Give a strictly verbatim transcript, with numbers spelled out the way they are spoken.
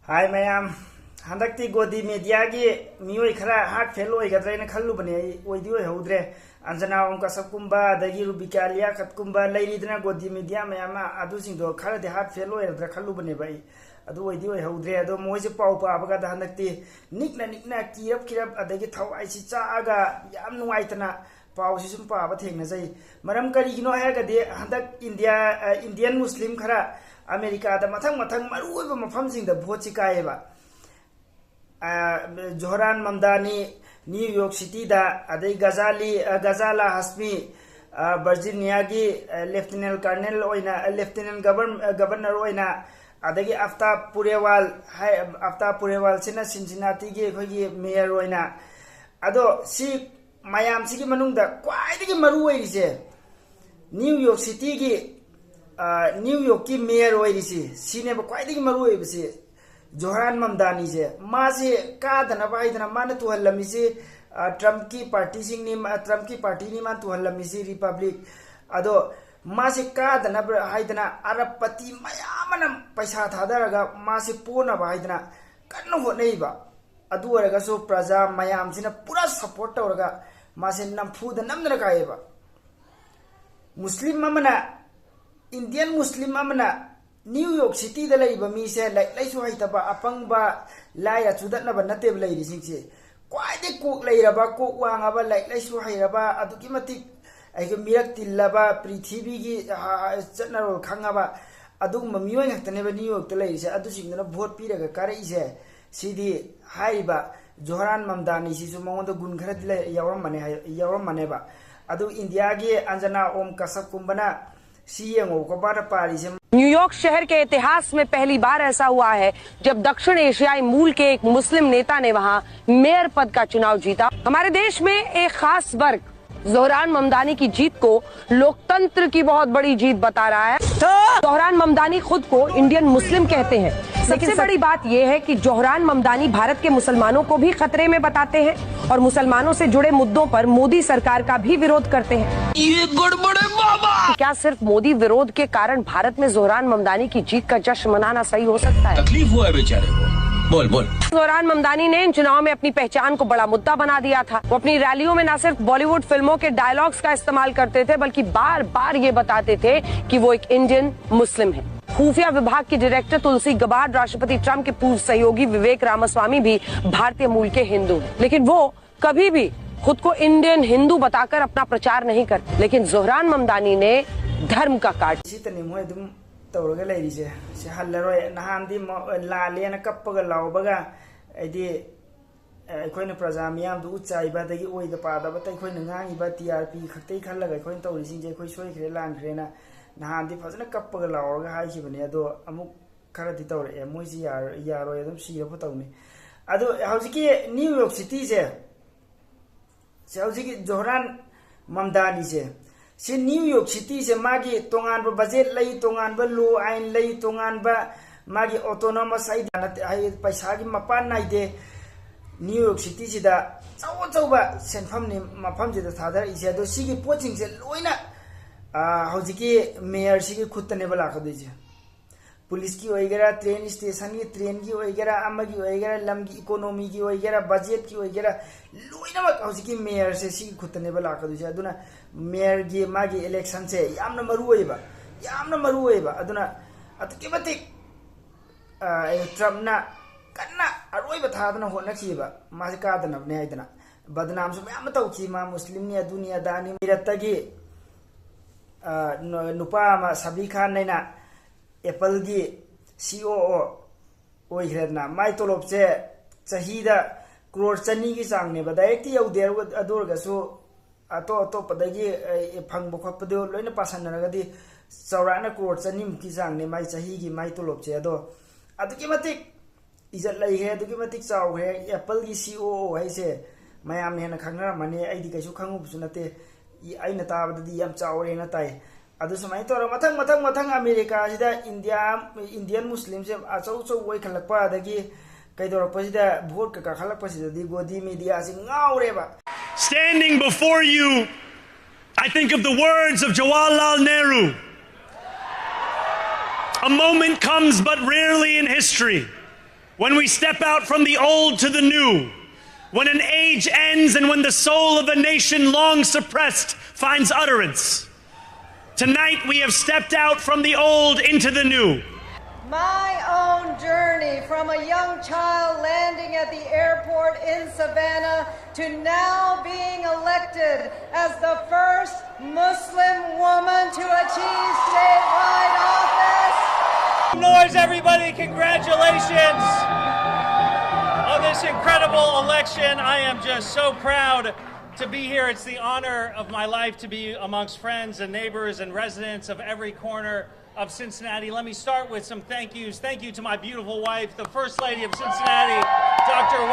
ꯍꯥꯏ ꯃꯌꯥꯝ, ꯍꯟꯗꯛꯇꯤ ꯒꯣꯗꯤ ꯃꯦꯗꯤꯌꯥꯒꯤ ꯃꯤꯑꯣꯏ ꯈꯔ ꯍꯥꯔꯠ ꯐꯦꯜ ꯑꯣꯏꯒꯗ꯭ꯔꯥ ꯍꯥꯏꯅ ꯈꯜꯂꯨꯕꯅꯦ꯫ ꯑꯩ ꯑꯣꯏꯗꯤ ꯑꯣꯏꯍꯧꯗ꯭ꯔꯦ꯫ ꯑꯟꯖꯅꯥ ꯑꯣꯝ ꯀꯁꯕꯀꯨꯝꯕ, ꯑꯗꯒꯤ ꯔꯨꯕꯤꯀꯥ ꯂꯤꯌꯥꯈꯠꯀꯨꯝꯕ ꯂꯩꯔꯤꯗꯅ ꯒꯣꯗꯤ ꯃꯦꯗꯤꯌꯥ ꯃꯌꯥꯝ ꯑꯃ, ꯑꯗꯨꯁꯤꯡꯗꯣ ꯈꯔꯗꯤ ꯍꯥꯔꯠ ꯐꯦꯜ ꯑꯣꯏꯔꯗ꯭ꯔꯥ ꯈꯜꯂꯨꯕꯅꯦꯕ ꯑꯩ꯫ ꯑꯗꯨ ꯑꯣꯏꯗꯤ ꯑꯣꯏꯍꯧꯗ꯭ꯔꯦ꯫ ꯑꯗꯣ ꯃꯣꯏꯁꯦ ꯄꯥꯎ ꯄꯥꯕ ꯀꯥꯟꯗ ꯍꯟꯗꯛꯇꯤ ꯅꯤꯛꯅ ꯅꯤꯛꯅ, ꯀꯤꯔꯞ ꯀꯤꯔꯞ, ꯑꯗꯒꯤ ꯊꯋꯥꯏꯁꯤ ꯆꯥꯛꯑꯒ ꯌꯥꯝ ꯅꯨꯡꯉꯥꯏꯇꯅ ꯄꯥꯎꯁꯤ ꯁꯨꯝ ꯄꯥꯕ ꯊꯦꯡꯅꯖꯩ꯫ ꯃꯔꯝ ꯀꯔꯤꯒꯤꯅꯣ ꯍꯥꯏꯔꯒꯗꯤ ꯍꯟꯗꯛ ꯏꯟꯗꯤꯌꯥ, ꯑ, ꯏꯟꯗꯤꯌꯟ ꯃꯨꯁꯂꯤꯝ ꯈꯔ ꯑꯃꯦꯔꯤꯀꯥꯗ ꯃꯊꯪ ꯃꯊꯪ ꯃꯔꯨꯑꯣꯏꯕ ꯃꯐꯝꯁꯤꯡꯗ ꯚꯣꯠꯁꯤ ꯀꯥꯏꯌꯦꯕ꯫ ꯑ, ꯖꯣꯍꯔꯥꯟ ꯃꯝꯗꯥꯅꯤ ꯅ꯭ꯌꯨ ꯌꯣꯔꯛ ꯁꯤꯇꯤꯗ, ꯑꯗꯩ ꯒꯖꯥꯂꯤ, ꯑ, ꯒꯖꯥꯂꯥ ꯍꯁꯃꯤ, ꯑ, ꯚꯔꯖꯤꯅꯤꯌꯥꯒꯤ, ꯑ, ꯂꯦꯐꯇꯤꯅꯦꯟ ꯀꯔꯅꯦꯜ ꯑꯣꯏꯅ, ꯑ, ꯂꯦꯐꯇꯤꯅꯦꯟ ꯒꯕꯔ-, ꯑ, ꯒꯕꯔꯅꯔ ꯑꯣꯏꯅ, ꯑꯗꯒꯤ ꯑꯐꯇꯥꯕ ꯄꯨꯔꯦꯋꯥꯜ ꯍꯥꯏ-, ꯑꯐꯇꯥꯕ ꯄꯨꯔꯦꯋꯥꯜꯁꯤꯅ ꯁꯤꯟꯁꯤꯅꯥꯇꯤꯒꯤ ꯑꯩꯈꯣꯏꯒꯤ ꯃꯦꯌꯔ ꯑꯣꯏꯅ꯫ ꯑꯗꯣ ꯁꯤ ꯃꯌꯥꯝꯁꯤꯒꯤ ꯃꯅꯨꯡꯗ ꯈ꯭ꯋꯥꯏꯗꯒꯤ ꯃꯔꯨ ꯑꯣꯏꯔꯤꯁꯦ ꯅ꯭ꯌꯨ ꯌꯣꯔꯛ ꯁꯤꯇꯤꯒꯤ, ꯑ, ꯅ꯭ꯌꯨ ꯌꯣꯔꯛꯀꯤ ꯃꯦꯌꯔ ꯑꯣꯏꯔꯤꯁꯤ, ꯁꯤꯅꯦꯕ ꯈ꯭ꯋꯥꯏꯗꯒꯤ ꯃꯔꯨ ꯑꯣꯏꯕꯁꯤ꯫ ꯖꯣꯍꯔꯥꯟ ꯃꯝꯗꯥꯅꯤꯁꯦ, ꯃꯥꯁꯦ ꯀꯥꯗꯅꯕ ꯍꯥꯏꯗꯅ ꯃꯥꯅ ꯇꯨꯍꯜꯂꯝꯃꯤꯁꯤ, ꯑ, ꯇ꯭ꯔꯝꯞꯀꯤ ꯄꯥꯔꯇꯤꯁꯤꯡꯅꯤ, ꯃꯥ-, ꯇ꯭ꯔꯝꯞꯀꯤ ꯄꯥꯔꯇꯤꯅꯤ ꯃꯥꯅ ꯇꯨꯍꯜꯂꯝꯃꯤꯁꯤ, ꯔꯤꯄꯕ꯭ꯂꯤꯛ꯫ ꯑꯗꯣ ꯃꯥꯁꯦ ꯀꯥꯗꯅꯕ ꯍꯥꯏꯗꯅ ꯑꯔꯕꯄꯇꯤ ꯃꯌꯥꯝ ꯑꯃꯅ ꯄꯩꯁꯥ ꯊꯥꯗꯔꯒ ꯃꯥꯁꯦ ꯄꯣꯅꯕ ꯍꯥꯏꯗꯅ ꯀꯟꯅ ꯍꯣꯠꯅꯩꯕ꯫ ꯑꯗꯨ ꯑꯣꯏꯔꯒꯁꯨ ꯄ꯭ꯔꯖꯥ ꯃꯌꯥꯝꯁꯤꯅ ꯄꯨꯔꯥ ꯁꯞꯄꯣꯔꯠ ꯇꯧꯔꯒ ꯃꯥꯁꯦ ꯅꯝꯐꯨꯗ ꯅꯝꯗꯅ ꯀꯥꯏꯌꯦꯕ꯫ ꯃꯨꯁꯂꯤꯝ ꯑꯃꯅ, ꯏꯟꯗꯤꯌꯟ ꯃꯨꯁꯂꯤꯝ ꯑꯃꯅ ꯅ꯭ꯌꯨ ꯌꯣꯔꯛ ꯁꯤꯇꯤꯗ ꯂꯩꯔꯤꯕ ꯃꯤꯁꯦ ꯂꯥꯏꯔꯤꯛ ꯂꯥꯏꯁꯨ ꯍꯩꯇꯕ, ꯑꯄꯪꯕ, ꯂꯥꯏꯔ ꯆꯨꯗꯠꯅꯕ ꯅꯠꯇꯦꯕ ꯂꯩꯔꯤꯁꯤꯡꯁꯦ꯫ ꯈ꯭ꯋꯥꯏꯗꯒꯤ ꯀꯣꯛ ꯂꯩꯔꯕ, ꯀꯣꯛ ꯋꯥꯡꯉꯕ, ꯂꯥꯏꯔꯤꯛ ꯂꯥꯏꯁꯨ ꯍꯩꯔꯕ, ꯑꯗꯨꯛꯀꯤ ꯃꯇꯤꯛ ꯑꯩꯒꯤ ꯃꯤꯔꯛ ꯇꯤꯜꯂꯕ, ꯄ꯭ꯔꯤꯊꯤꯕꯤꯒꯤ, ꯑ, ꯆꯠꯅꯔꯣꯜ ꯈꯪꯉꯕ ꯑꯗꯨꯒꯨꯝꯕ ꯃꯤꯑꯣꯏ ꯉꯥꯛꯇꯅꯦꯕ ꯅ꯭ꯌꯨ ꯌꯣꯔꯛꯇ ꯂꯩꯔꯤꯁꯦ꯫ ꯑꯗꯨꯁꯤꯡꯗꯨꯅ ꯚꯣꯠ ꯄꯤꯔꯒ ꯀꯥꯔꯛꯏꯁꯦ꯫ ꯁꯤꯗꯤ ꯍꯥꯏꯔꯤꯕ ꯖꯣꯍꯔꯥꯟ ꯃꯝꯗꯥꯅꯤꯁꯤꯁꯨ ꯃꯉꯣꯟꯗ ꯒꯨꯟ ꯈꯔꯗꯤ ꯂꯩ-, ꯌꯥꯎꯔꯝꯃꯅꯤ ꯍꯥꯏ-, ꯌꯥꯎꯔꯝꯃꯅꯦꯕ꯫ ꯑꯗꯨ ꯏꯟꯗꯤꯌꯥꯒꯤ ꯑꯟꯖꯅꯥ ꯑꯣꯝ ꯀꯁꯕꯀꯨꯝꯕꯅ ꯁꯤ ꯌꯦꯡꯉꯣꯕꯀꯣ, ꯃꯥꯅ ꯄꯥꯔꯤꯁꯦ꯫ न्यूयॉर्क शहर के इतिहास में पहली बार ऐसा हुआ है जब दक्षिण एशियाई मूल के एक मुस्लिम नेता ने वहां मेयर पद का चुनाव जीता। हमारे देश में एक खास वर्ग जोहरान ममदानी की जीत को लोकतंत्र की बहुत बड़ी जीत बता रहा है। जोहरान ममदानी खुद को इंडियन मुस्लिम कहते हैं। लेकिन सबसे बड़ी बात यह है कि जोहरान ममदानी भारत के मुसलमानों को भी खतरे में बताते हैं और मुसलमानों से जुड़े मुद्दों पर मोदी सरकार का भी विरोध करते हैं। ये गड़बड़ है बाबा। क्या सिर्फ मोदी विरोध के कारण भारत में जोहरान ममदानी की जीत का जश्न मनाना सही हो सकता है? तकलीफ हुआ है बेचारे को। बोल बोल। जोहरान ममदानी ने इन चुनाव में अपनी पहचान को बड़ा मुद्दा बना दिया था। वो अपनी रैलियों में न सिर्फ बॉलीवुड फिल्मों के डायलॉग्स का इस्तेमाल करते थे, बल्कि बार बार ये बताते थे कि वो एक इंडियन मुस्लिम है। खुफिया विभाग की डायरेक्टर तुलसी गबार्ड, राष्ट्रपति ट्रंप के पूर्व सहयोगी विवेक रामास्वामी भी भारतीय मूल के हिंदू हैं, लेकिन वो कभी भी खुद को इंडियन हिंदू बताकर अपना प्रचार नहीं करते। लेकिन जोहरान ममदानी ने धर्म का कार्ड ꯁꯤꯇꯅꯤ ꯃꯣꯏ ꯑꯗꯨꯝ ꯇꯧꯔꯒ ꯂꯩꯔꯤꯁꯦ꯫ ꯁꯤ ꯍꯜꯂꯔꯣꯏ꯫ ꯅꯍꯥꯟꯗꯤ ꯃ-, ꯂꯥꯜꯂꯦꯅ ꯀꯞꯄꯒ ꯂꯥꯎꯕꯒ, ꯍꯥꯏꯗꯤ, ꯑ, ꯑꯩꯈꯣꯏꯅ ꯄ꯭ꯔꯖꯥ ꯃꯤꯌꯥꯝꯗꯨ ꯎꯠ ꯆꯥꯏꯕ, ꯑꯗꯒꯤ ꯑꯣꯏꯗ ꯄꯥꯗꯕꯇ ꯑꯩꯈꯣꯏꯅ ꯉꯥꯡꯉꯤꯕ ꯇꯤ ꯑꯥꯔ ꯄꯤ ꯈꯛꯇꯩ ꯈꯜꯂꯒ ꯑꯩꯈꯣꯏꯅ ꯇꯧꯔꯤꯁꯤꯡꯁꯦ ꯑꯩꯈꯣꯏ ꯁꯣꯏꯈ꯭ꯔꯦ ꯂꯥꯟꯈ꯭ꯔꯦꯅ ꯅꯍꯥꯟꯗꯤ ꯐꯖꯅ ꯀꯞꯄꯒ ꯂꯥꯎꯔꯒ ꯍꯥꯏꯈꯤꯕꯅꯦ꯫ ꯑꯗꯣ ꯑꯃꯨꯛ ꯈꯔꯗꯤ ꯇꯧꯔꯛꯑꯦ꯫ ꯃꯣꯏꯁꯤ ꯌꯥꯔ-, ꯌꯥꯔꯣꯏ, ꯑꯗꯨꯝ ꯁꯤꯔꯐꯥꯎ ꯇꯧꯅꯤ꯫ ꯑꯗꯣ ꯍꯧꯖꯤꯛꯀꯤ ꯅ꯭ꯌꯨ ꯌꯣꯔꯛ ꯁꯤꯇꯤꯁꯦ, ꯁꯤ ꯍꯧꯖꯤꯛꯀꯤ ꯖꯣꯍꯔꯥꯟ ꯃꯝꯗꯥꯅꯤꯁꯦ, ꯁꯤ ꯅ꯭ꯌꯨ ꯌꯣꯔꯛ ꯁꯤꯇꯤꯁꯦ ꯃꯥꯒꯤ ꯇꯣꯉꯥꯟꯕ ꯕꯖꯦꯠ ꯂꯩ, ꯇꯣꯉꯥꯟꯕ ꯂꯣ ꯑꯥꯏꯟ ꯂꯩ, ꯇꯣꯉꯥꯟꯕ ꯃꯥꯒꯤ ꯑꯣꯇꯣꯅꯣꯃꯁ ꯍꯥꯏꯗꯤ ꯅꯠꯇꯦ, ꯍꯥꯏꯗꯤ ꯄꯩꯁꯥꯒꯤ ꯃꯄꯥꯟ ꯅꯥꯏꯗꯦ꯫ ꯅ꯭ꯌꯨ ꯌꯣꯔꯛ ꯁꯤꯇꯤꯁꯤꯗ ꯑꯆꯧ ꯑꯆꯧꯕ ꯁꯦꯟꯐꯝꯅꯤ ꯃꯐꯝꯁꯤꯗ ꯊꯥꯗꯔꯛꯏꯁꯦ꯫ ꯑꯗꯣ ꯁꯤꯒꯤ ꯄꯣꯠꯁꯤꯡꯁꯦ ꯂꯣꯏꯅ, ꯑ, ꯍꯧꯖꯤꯛꯀꯤ ꯃꯦꯌꯔꯁꯤꯒꯤ ꯈꯨꯠꯇꯅꯦꯕ ꯂꯥꯛꯀꯗꯣꯏꯁꯦ꯫ ꯄꯨꯂꯤꯁꯀꯤ ꯑꯣꯏꯒꯦꯔꯥ, ꯇ꯭ꯔꯦꯟ ꯁ꯭ꯇꯦꯁꯟꯒꯤ, ꯇ꯭ꯔꯦꯟꯒꯤ ꯑꯣꯏꯒꯦꯔꯥ, ꯑꯃꯒꯤ ꯑꯣꯏꯒꯦꯔꯥ, ꯂꯝꯒꯤ ꯏꯀꯣꯅꯣꯃꯤꯒꯤ ꯑꯣꯏꯒꯦꯔꯥ, ꯕꯖꯦꯠꯀꯤ ꯑꯣꯏꯒꯦꯔꯥ, ꯂꯣꯏꯅꯃꯛ ꯍꯧꯖꯤꯛꯀꯤ ꯃꯦꯌꯔꯁꯦ ꯁꯤꯒꯤ ꯈꯨꯠꯇꯅꯦꯕ ꯂꯥꯛꯀꯗꯣꯏꯁꯦ꯫ ꯑꯗꯨꯅ ꯃꯦꯌꯔꯒꯤ ꯃꯥꯒꯤ ꯏꯂꯦꯛꯁꯟꯁꯦ ꯌꯥꯝꯅ ꯃꯔꯨ ꯑꯣꯏꯌꯦꯕ, ꯌꯥꯝꯅ ꯃꯔꯨ ꯑꯣꯏꯌꯦꯕ꯫ ꯑꯗꯨꯅ ꯑꯗꯨꯛꯀꯤ ꯃꯇꯤꯛ, ꯑ, ꯇ꯭ꯔꯝꯞꯅ ꯀꯟꯅ ꯑꯔꯣꯏꯕ ꯊꯥꯗꯅ ꯍꯣꯠꯅꯈꯤꯑꯕ ꯃꯥꯁꯦ ꯀꯥꯗꯅꯕꯅꯦ ꯍꯥꯏꯗꯅ꯫ ꯕꯗꯅꯥꯝꯁꯨ ꯃꯌꯥꯝ ꯑꯃ ꯇꯧꯈꯤ, ꯃꯥ ꯃꯨꯁꯂꯤꯝꯅꯤ, ꯑꯗꯨꯅꯤ, ꯑꯗꯥꯅꯤ꯫ ꯃꯤꯔꯠꯇꯒꯤ, ꯑ, ꯅꯨ-, ꯅꯨꯄꯥ ꯑꯃ ꯁꯕꯤ ꯈꯥꯟ ꯍꯥꯏꯅ ꯑꯦꯄꯜꯒꯤ ꯁꯤ ꯑꯣ ꯑꯣ ꯑꯣꯏꯈ꯭ꯔꯦꯗꯅ, ꯃꯥꯏ ꯇꯣꯂꯣꯞꯁꯦ ꯆꯍꯤꯗ ꯀ꯭ꯔꯣꯔ ꯆꯅꯤꯒꯤ ꯆꯥꯡꯅꯦꯕ꯫ ꯗꯥꯏꯔꯦꯛꯇꯤ ꯌꯧꯗꯦ, ꯑꯗꯨ ꯑꯣꯏꯔꯒꯁꯨ ꯑꯇꯣꯞ ꯑꯇꯣꯞꯄꯗꯒꯤ, ꯑꯦ, ꯐꯪꯕ ꯈꯣꯠꯄꯗꯨ ꯂꯣꯏꯅ ꯄꯥꯁꯟꯅꯔꯒꯗꯤ ꯆꯥꯎꯔꯥꯛꯅ ꯀ꯭ꯔꯣꯔ ꯆꯅꯤꯃꯨꯛꯀꯤ ꯆꯥꯡꯅꯦ ꯃꯥꯏ ꯆꯍꯤꯒꯤ ꯃꯥꯏ ꯇꯣꯂꯣꯞꯁꯦ꯫ ꯑꯗꯣ ꯑꯗꯨꯛꯀꯤ ꯃꯇꯤꯛ ꯏꯖꯠ ꯂꯩꯈ꯭ꯔꯦ, ꯑꯗꯨꯛꯀꯤ ꯃꯇꯤꯛ ꯆꯥꯎꯈ꯭ꯔꯦ꯫ ꯑꯦꯄꯜꯒꯤ ꯁꯤ ꯑꯣ ꯑꯣ ꯍꯥꯏꯁꯦ ꯃꯌꯥꯝꯅ ꯍꯦꯟꯅ ꯈꯪꯅꯔꯝꯃꯅꯤ, ꯑꯩꯗꯤ ꯀꯩꯁꯨ ꯈꯪꯉꯨꯕꯁꯨ ꯅꯠꯇꯦ꯫ ꯏ-, ꯑꯩꯅ ꯇꯥꯕꯗꯗꯤ ꯌꯥꯝ ꯆꯥꯎꯔꯦꯅ ꯇꯥꯏ꯫ ꯑꯗꯨ ꯁꯨꯃꯥꯏꯅ ꯇꯧꯔꯒ ꯃꯊꯪ ꯃꯊꯪ ꯃꯊꯪ ꯑꯃꯦꯔꯤꯀꯥꯁꯤꯗ ꯏꯟꯗꯤꯌꯥ, ꯏꯟꯗꯤꯌꯟ ꯃꯨꯁꯂꯤꯝꯁꯦ ꯑꯆꯧ ꯑꯆꯧꯕ ꯑꯣꯏꯈꯠꯂꯛꯄ, ꯑꯗꯒꯤ ꯀꯩꯗꯧꯔꯛꯄꯁꯤꯗ, ꯚꯣꯠꯀ ꯀꯥꯈꯠꯂꯛꯄꯁꯤꯗꯗꯤ ꯒꯣꯗꯤ ꯃꯦꯗꯤꯌꯥꯁꯤ ꯉꯥꯎꯔꯦꯕ꯫ Standing before you, I think of the words of Jawaharlal Nehru. A moment comes but rarely in history when we step out from the old to the new, when an age ends and when the soul of a nation long suppressed finds utterance. Tonight we have stepped out from the old into the new. My own journey from a young child landing at the airport in Savannah to now being elected as the first Muslim woman to achieve statewide office. Noise, everybody, congratulations on this incredible election. I am just so proud to be here. It's the honor of my life to be amongst friends and neighbors and residents of every corner of Cincinnati. Let me start with some thank yous. Thank you to my beautiful wife, the First Lady of Cincinnati, Doctor